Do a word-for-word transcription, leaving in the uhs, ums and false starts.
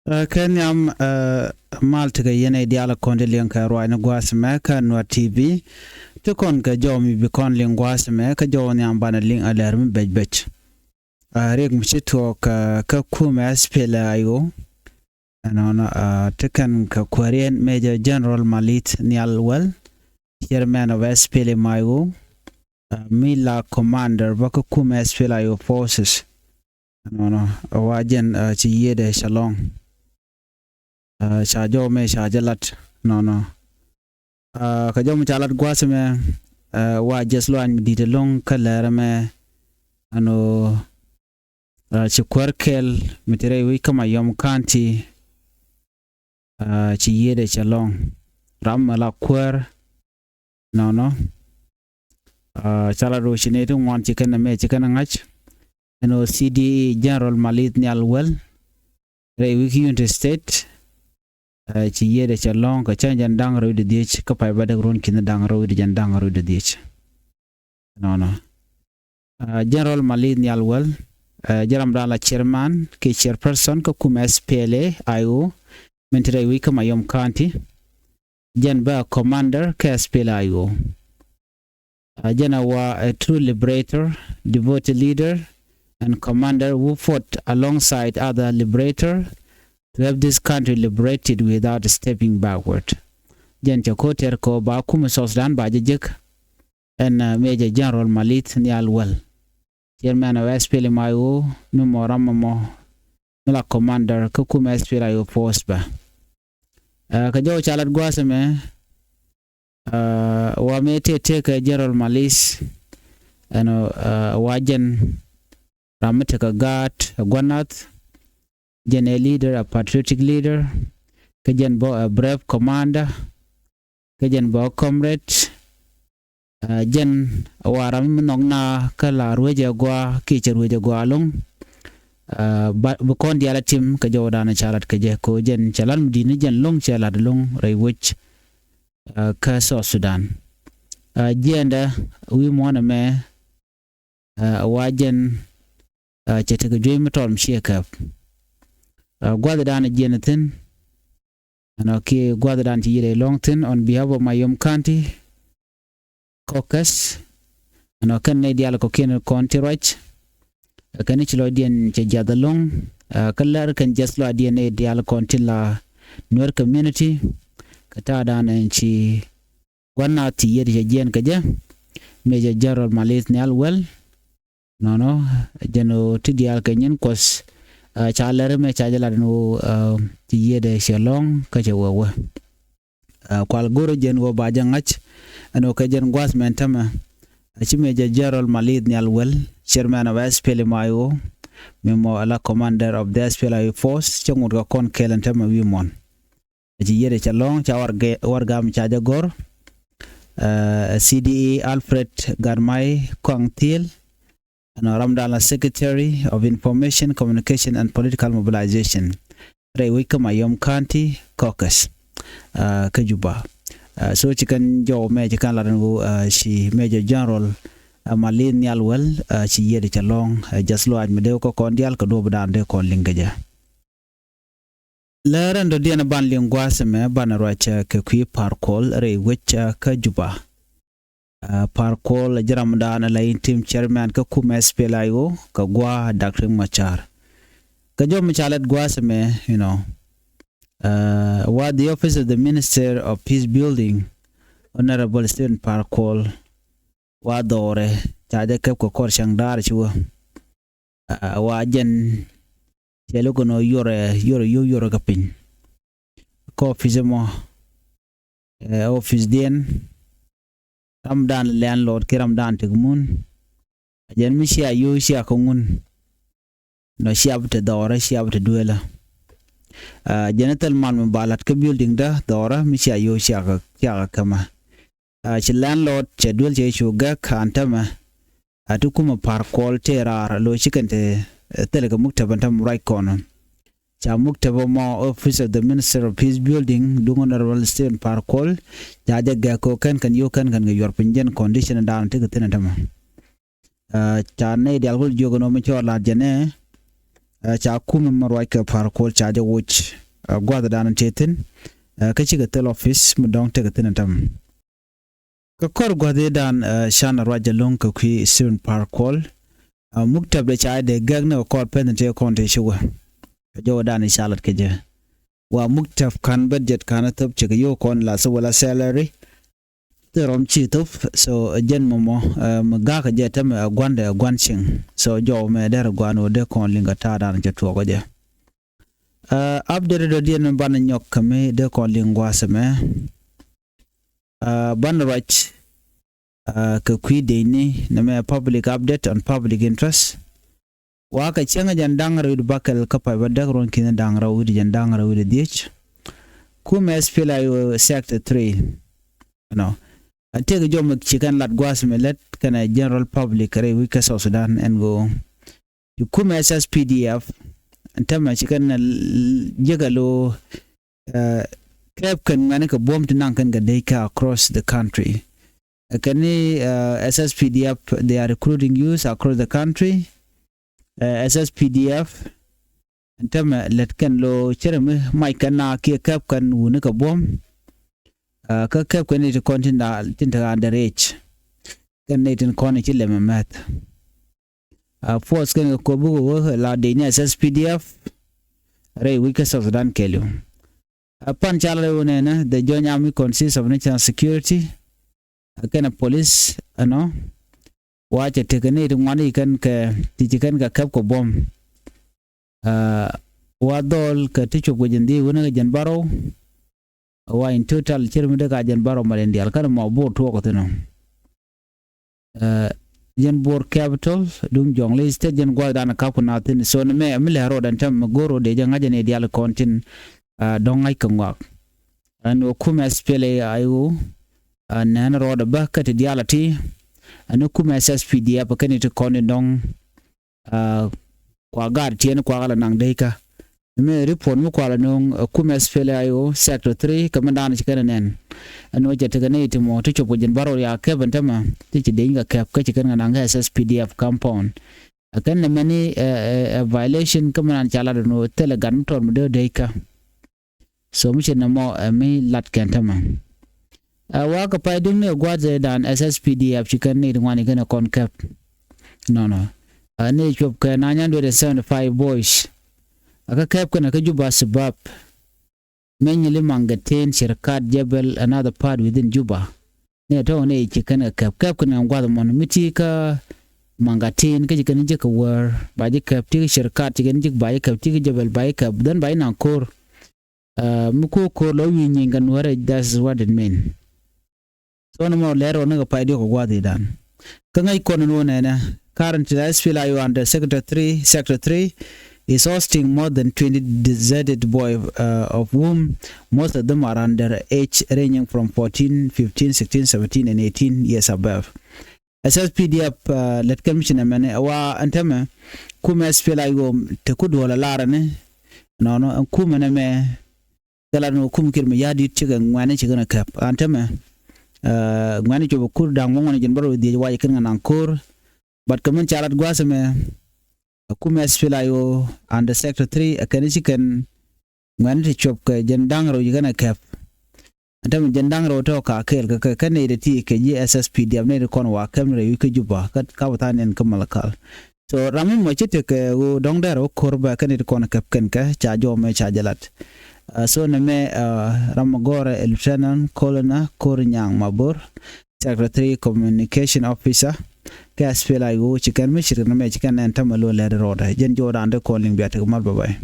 Ɛ, kɛ nhiam, ɛ, mal tekɛ yɛn ɛ diaal kɔn ti liŋ kɛ ruacni gua̱a̱th mɛ kä Nuɛr T V. Ti kɔn kɛ jɔw mi bi kɔn liŋ gua̱a̱th mɛ kä jɔw nhiam banɛ liŋ ɛ lɛr mi bɛc bɛc. Ɛ, riɛk mi ci tuɔɔk, ɛ, kä kumɛ S P L A I O. Ɛnɔnɔ, ɛ, ti kɛn kɛ kuääriɛn Major General Malith Nhial Wɛl, Chairman of S P L M I O, ɛ, mi la commander bä kä kumɛ S P L A I O forces. Ɛnɔnɔ, ɛ, wa jɛn, ɛ, ci yiëëdɛ cɛ lɔ̱ŋ. Ɛ, ca jɔw mɛ ca jɛ lat. Nɔnɔ. Ɛ, kɛ jɔw mɛ ca lat gua̱a̱th mɛ, ɛ, wa jɛth luany mi di̱t ɛlɔ̱ŋ kä lɛr mɛ. Ɛnɔ, ɛ, ci kuäär kɛl mi ti rɛy wi̱c kä Mayom County. Ɛ, ci yiëëdɛ cɛ lɔ̱ŋ. Ram mɛ la kuäär. Nɔnɔ. Ɛ, ca la do̱ ci nɛy ti ŋuan ci kɛn mɛ ci kɛn ŋa̱c. Ɛn ɣöö C D E General Malith Nhial Wɛl rɛy wi̱c Unity State. Ɛ, ci yiëëdɛ cɛ lɔ̱ŋ kɛ cäŋ jɛn da̱ŋ rɛw wi̱cdɛ dhiec kä pay bädäk ruɔ̱n ki̱n da̱ŋ rɛw wi̱cdɛ jɛn da̱ŋ rɛw wi̱cdɛ dhiec. Nɔnɔ. Ɛ, General Malith Nhial Wɛl, ɛ, jɛ ram da̱a̱n la chairman kɛ chairperson kä kumɛ S P L A I O min te rɛy wi̱c kä Mayom County. Jɛn bä commander kä S P L A I O. Ɛ, jɛn a wa a true liberator, devoted leader and commander who fought alongside other liberator to have this country liberated without stepping backward. Jɛn cɛ ko̱ tɛr kɛ ɣöö ba kumɛ South Sudan ba jɛ jek. Ɛn, ɛ, Major General Malith Nhial Wɛl, chairman of S P L M I O, mi mɔ ram mɔ mi la commander kä kumɛ S P L A I O force bä. Ɛ, kɛ jɔw ca lat gua̱a̱th mɛ, ɛ, wa mɛ tëë tëë kɛ General Malith. Ɛnɔ, ɛ, wa jɛn ram mi tekɛ gaat ɛ gua̱n nath. Jɛn ɛ leader, a patriotic leader. Kä jɛn bä a brave commander. Kä jɛn bä comrade. Ɛ, jɛn wa ram mi nhɔk na kä la ruecɛ gua kiɛ cɛ ruecɛ gua lo̱ŋ. Ɛ, ba, bi kɔn diaal a tim kɛ jɔwdan ca lat kɛ jɛ kɛ ɣöö jɛn cɛ lat mi di̱t ni jɛn lo̱ŋ cɛ lat lo̱ŋ rɛy wec, ɛ, kä South Sudan. Ɛ, jiɛɛndɛ wi̱i̱ muɔ̱ɔ̱n ɛmɛ, ɛ, wa jɛn, ɛ, cɛ tekɛ juey mi tɔl mi ciɛ kɛp. Ɛ, gua̱thdan jiɛn thi̱n. Ɛnɔ kiɛ gua̱thdan ci yiëëdɛ lɔ̱ŋ thi̱n on behalf of Mayom County Caucus. Ɛnɔ kɛn nɛy diaal kɔ̱kiɛn kɔn ti ruac. Ɛ, kɛn ci lɔcdiɛn cɛ jiath ɛlɔ̱ŋ. Ɛ, kä lɛr kɛn jiath lɔcdiɛn nɛy diaal kɔn ti la Nuer community. Kɛ ta̱a̱dan ɛn ci gua̱n nath ci yiëëdɛ cɛ jiɛɛn kɛ jɛ. Major General Malith Nhial Wɛl. Nɔnɔ, jɛn ɣöö ti diaal kɛ nyin Kuɔth, ɛ, ca lɛr mɛ ca jɛ lat ɛn ɣöö, ɛ, ci yiëëdɛ cɛ lɔ̱ŋ kä cɛ wee wee. Ɛ, kual go̱rä jɛn ɣöö ba jɛ ŋa̱c ɛn ɣöö kɛ jɛn gua̱a̱th mɛn tämɛ. Ɛ, ci Major General Malith Nhial Wɛl, chairman of S P L M I O, mi mɔ ala commander of the S P L I O force, cɛ ŋut kɛ kɔn kɛl ɛn tämɛ wi̱i̱ muɔ̱ɔ̱n. Ɛ, ci yiëëdɛ cɛ lɔ̱ŋ ca warɛ, warɛgak mi ca jɛ gɔ̱r. Ɛ, C D E Alfred Gatmai Kuaŋ Thiel. Ɛnɔ ramdan la Secretary of Information, Communication and Political Mobilization rɛy wec kä Mayom County Caucus, ɛ, kä Juba. Ɛ, so ci kɛn jɔw mɛ ci kɛn lat ɛn ɣöö, ɛ, ci Major General, ɛ, Malith Nhial Wɛl, ɛ, ci yiëëdɛ cɛ lɔ̱ŋ, ɛ, jiath lɔaac mi dee wä kä kɔn diaal kɛ duɔ̱ɔ̱pdan dee kɔn liŋ kɛ jɛ. Lɛ rɛn dɔ̱diɛn ban liŋ gua̱a̱th ɛmɛ ban ruac, ɛ, kɛ kui̱ Par Kuol rɛy wec, ɛ, kä Juba. Ɛ, Par Kuol ɛ ji̱ ramdan ɛ la interim chairman kä kumɛ S P L I O kɛ gua̱a̱ Dak Riek Machar. Kɛ jɔw mi ca lɛt gua̱a̱th ɛmɛ, you know, ɛ, wa the office of the Minister of Peace Building, Honorable Stephen Par Kuol, wa dhɔrɛ ca jɛ kɛp kɛ kɔr cäŋ da̱a̱r ci wä. Ɛ, wa jɛn cɛ lo̱k kɛ nɔ yuɔrɛ, yuɔrɛ, yuɔrɛ, yuɔrɛ kɛ piny. Kä office mɔ, ɛ, office diɛn, ramdan landlord kiɛ ramdan tek mun. Ɛ jɛn mi cia yio̱w cia kɛ ŋun. Nɔ cia bi te dhɔrɛ, cia bi te duelä. Ɛ, jɛn thil mal mi ba lat kä building dä dhɔrɛ mi cia yio̱w cia kɛ, cia kɛ kämä. Ɛ, ci landlord cɛ duel cɛ cu gɛk an tämɛ. Ɛ, ti kumɛ Par Kuol tëë raar lo̱c ci kɛn te, ɛ, thilɛ kɛ muktäbä tämɛ ruac kɔn. Ca muktäbä mɔ, Office of the Minister of Peace Building, duŋ Honorable Stephen Par Kuol, ca jɛ gɛk kɛ ɣöö kɛn kɛn yio̱w kɛn kɛn kɛ yuɔr piny jɛn condition dan tekɛ thi̱n ɛ tämɛ. Ɛ, ca nɛy diaal kul jiök ɛn ɣöö mi cɔɔl lat jɛn ɛ, Ɛ, ca kumɛ mɛ ruac kɛ Par Kuɔl ca jɛ woc, ɛ, gua̱thdan tëë thi̱n, ɛ, kä cikɛ thil office mi dɔ̱ŋ tekɛ thi̱n ɛ täämɛ. Kɛ kɔr gua̱thdan, ɛ, canɛ ruac ɛlɔ̱ŋ kɛ kui̱ Stephen Par Kuɔl. Ɛ, muktäp dɛ ca dee gɛk ni kɛ kɔr pɛn tëë kɔn tëë ci wä. Kɛ jɔwdan i̱ ca lat kɛ jɛ. Wa muktäp ka̱n budget ka̱n thop cɛ kɛ yio̱w kɔn la thop wala salary. Thil rɔm ci thop, so, ɛ, jɛn mɔmɔ, ɛ, mi ga̱a̱k ɛ jɛ täämɛ, ɛ, gua̱ndɛ, ɛ, gua̱n cieŋ. So, jɔw mɛ dɛr gua̱n wä dee kɔn liŋ kɛ ta̱a̱dan cɛ tuɔɔk ɛ jɛ. Ɛ, update dɔ̱diɛn mi banɛ nyɔk kɛ mi dee kɔn liŋ gua̱a̱th ɛmɛ. Ɛ, banɛ ruac, ɛ, kɛ kui̱ decni nɛmɛ public update on public interest. Wa kɛ cäŋ jɛn da̱ŋ rɛw wi̱cdɛ bäkɛl kä pay bädäk ruɔ̱n ki̱n da̱ŋ rɛw wi̱cdɛ jɛn da̱ŋ rɛw wi̱cdɛ dhiec. Kumɛ S P L A I O sector three. Ɛnɔ. A tëëkɛ jɔw mɛ ci kɛn lat gua̱a̱th mɛ lät kɛnɛ general public rɛy wi̱c kä South Sudan ɛn ɣöö. Ci kumɛ S S P D F. Ɛn täämɛ ci kɛn, ɛ, l-, l-, jiäkä lo̱, ɛ, kɛp kɛn ŋuɛ̈ni kɛ buɔ̱m ti naŋ kɛn kɛ dec kä across the country. Ɛ kɛn ni, ɛ, S S P D F, they are recruiting youths across the country. Ɛ, S S P D F, ɛn täämɛ lät kɛn lo̱ cärɛ mi mac kɛn na kiɛ kɛp kɛn wuni kɛ buɔ̱m. Ɛ, kä kɛp kɛn ni ti kɔn tin da, tin te underage. Kɛn ni tin kɔn ci lɛmɛ mɛth. Ɛ, force kɛn kɛ kop bikɛ wä la decni S S P D F. Rɛy wi̱c kä South Sudan kɛɛliw. Ɛ, pan cal rɛw nɛnɛ, the Joint Army consists of national security. Ɛ kɛnɛ police, ɛnɔ. Wa cɛ tekɛ ni ti ŋuan i̱ kɛn kɛ, ti ci kɛn kɛ kɛp kɛ buɔ̱m. Ɛ, wa dhɔl kɛ ti cop kɛ jɛn dhiec wuni kɛ jɛn bärɔw. Wa in total cir mi dee ka jɛn bärɔw malen diaal kɛnɛ mɔ Bor tuɔɔk thi̱n ɔ. Ɛ, jɛn Bor capital, duŋ Jonglei State, jɛn gua̱thdan kap kɛ na thi̱n. So nɛmɛ mi lɛ road ɛn täämɛ mi go̱r road dee jɛ ŋa̱c ɛn i̱ diaal kɔn tin, ɛ, dɔ̱ŋ ŋa̱c kɛ ŋɔak. Ɛn ɣöö kumɛ S P L A I O, ɛ, nɛn rɔɔdɛ bä kä ti diaal a ti. Ɛn ɣöö kumɛ S S P D F kɛn i̱ ti kɔn in dɔ̱ŋ, ɛ, kua gaat tiɛɛni kua ɣä la naŋ dec kä. Mɛ report mi kua la no̱o̱ŋ, ɛ, kumɛ S P L A I O sector three kɛ mi da̱a̱n ci kɛn ɛ nɛn. Ɛn ɣöö cɛ tekɛ nɛy ti mɔ ti cop kɛ ji̱n bärɔw ya kɛp ɛn täämɛ ti ci dec kɛ kɛp kä ci kɛn kɛ naŋ kä S S P D F compound. Ɛ kɛn nɛmɛ ni, ɛ, ɛ, ɛ violation kä mi naan ca lat ɛn ɣöö thilɛ gat mi tɔt mi dee dec kä. So mi ci nɛmɔ, ɛ, mi lat kɛn täämɛ. Ɛ, wakɛ pay duŋni ɛ gua̱a̱th ɛ dan S S P D F ci kɛn ni ti ŋuani kɛn ɛ kɔn kɛp. Nɔnɔ. Ɛ, ni cuɔp kɛ nine hundred and seventy five boys. Ɛ, kä kɛp kɛn ɛ kä Juba Subab. Mɛn nyili Mangaten, Shirkat, Jebel, another part within Juba. Ni ɛ tɔ̱ ni ci kɛn ɛ kɛp. Kɛp kɛn ɛ gua̱a̱th mɔn mi ti kä Mangaten kä ci kɛn ji̱ kä wär. Ba ji̱ kɛp ti kä Shirkat ci kɛn ji̱ ba ji̱ kɛp ti kä Jebel ba ji̱ kɛp. Then ba ji̱ naŋ ko̱r. Ɛ, mi ko̱r ko̱r lɔ wi̱i̱ nyieny kɛ nuäärɛ, that's what it mean. So ni mɔ lɛr rɔ ni kɛ pay diɔk kɛ gua̱a̱th i̱ dan. Kä ŋäc kɔn ni wä nɛnɛ, currently S P L A I O under sector three, sector three is hosting more than twenty deserted boy, uh, of whom most of them are under age ranging from fourteen, fifteen, sixteen, seventeen and eighteen years above. S S P D F, uh, lät kɛn mi ci nɛmɛni ɛ wa ɛn täämɛ kumɛ S P L A I O te ku duɔl ɛ larɛ ni. Nɔnɔ ɛn kumɛ nɛmɛ kɛ lat ni kum Kiir Mayardit cikɛ ŋuɛ̈ni cikɛ ni kɛp. Ɛn täämɛ, uh, ŋuɛ̈ni cop ɛ kur da̱ŋ ŋuɔ̱ŋ ni ji̱n bärɔw dhiec wa ci kɛn kɛ naŋ ko̱r. But kɛ min ca lat gua̱a̱th ɛmɛ, ɛ kumɛ S P L A I O under sector three ɛ kɛn ci kɛn ŋuɛ̈ni ti cop kɛ ji̱n da̱ŋ rɛw ci kɛn ɛ kɛp. Ɛn täämɛ ji̱n da̱ŋ rɛw tɔ̱ ka kɛɛl kɛ kɛ kɛ nɛy ti ti kɛ ji̱ S S P D F nɛy ti kɔn wa kɛp ni rɛy wi̱c kä Juba kä kap tha̱a̱ŋ niɛn kä Malakal. So ram mi mɔ ci tekɛ ɣöö dɔ̱ŋ dɛr ɣöö ko̱r bɛ kɛn ti kɔn kɛp kɛn kɛ ca jɔw mɛ ca jɛ lat. Uh, so nɛmɛ, uh, ram mɔ gɔrɛ ɛ Lieutenant Colonel Ko̱r Nyaŋ Mabor, Secretary Communication Officer kɛ S P L A I O, ci kɛn mi cirkɛ nɛmɛ ci kɛn nɛn täämɛ lo̱ lɛt rɔɔdɛ. Jɛn jɔw da̱a̱n dee kɔn liŋ bia tek mal, bye bye.